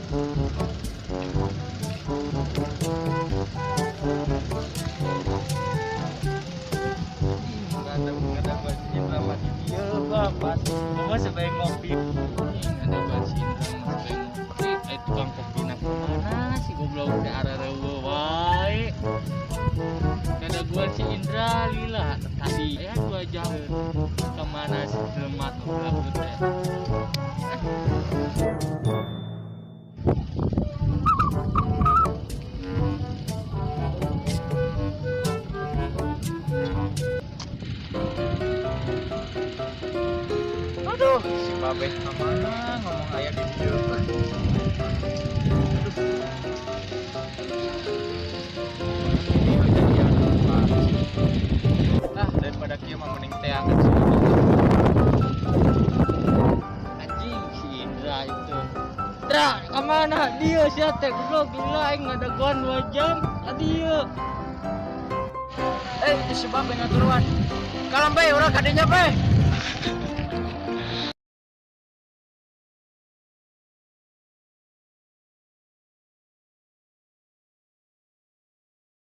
Ada si Indra mah di dieu, Bapak. Mama sebagai ngopi. Ada gua si Indra mah sebagai ngopi. Eh, tukang kopi nak kemana si goblok teh, arareueuh wae. Kada gua si Indra lila tadi ya 2 jam, kemana si jelema goblok teh? Aduh, si Babeh kemana, ngomong aya di dieu. Aduh. Ini kejadian apa? Ah, daripada kieu mah mending teangan sih. Anjing, si Indra itu. Indra, kemana dia si teh goblok? Gila, aing ngadagoan 2 jam tadi ya. Eh, si Babeh ngaturuan. Kalem, Be, urang kadinya, Be.